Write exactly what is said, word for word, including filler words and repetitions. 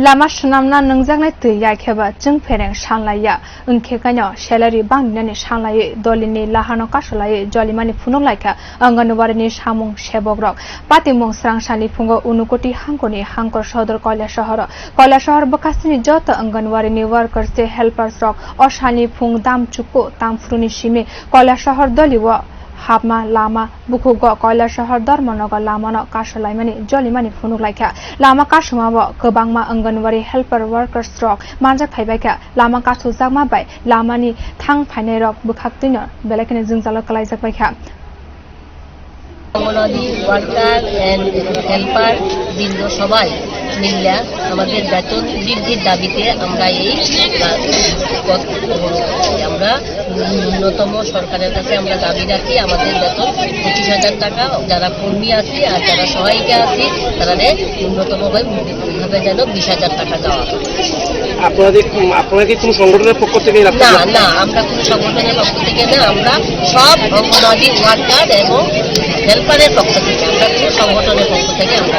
Lama swnamna nwngjaknai twi ya khe ba chwng phereng sanlaiya, wngkhe kaino salary bangninani sanlaiwi dolini lahano kasolaiwi jolimani phunuk laikha Anganwarini samung sebokrok. Patimung srang sani phungo Unukoti hangkoni hangkor sodor Koilasahoro. Koilasahar bwkhastini joto Anganwarini workers tei helpers rok o sani phung dam chukku tamphuruni simi Koilasahar doli o hapma lama bukhugo Koilasahar Dharmanagar lamano kasolaimani jolimani phunuk laikha. Lama kasomao kwbangma Anganwari helper workers rok manjak phaibaikha. Lama kasojakma bai lamani thang phainairok bwkhaktwino belai kheno jwngjalo kwlaijak baikha. Anganwadi worker and helper বৃন্দ সবাই মিলিয়া আমাদের বেতন বৃদ্ধির দাবিতে আমরা এই, আহ, পথ অবরোধ করছি। আমরা ন্যূনতম সরকারের কাছে আমরা দাবি রাখি আমাদের বেতন পঁচিশ হাজার টাকা, যারা কর্মী আছি আর যারা সহায়িকা আছি তারা ন্যূনতম ভাবে যেন বিশ হাজার টাকা দেওয়া হয়। আপনাদের, আপনারা কি কোনো সংগঠনের পক্ষ থেকে এই রাস্তা না, না, আমরা কোনো সংগঠনের পক্ষ থেকে না, আমরা সব অঙ্গনওয়াড়ি ওয়ার্কার এবং হেল্পারের পক্ষ থেকে, আমরা কোনো সংগঠনের পক্ষ থেকে আমরা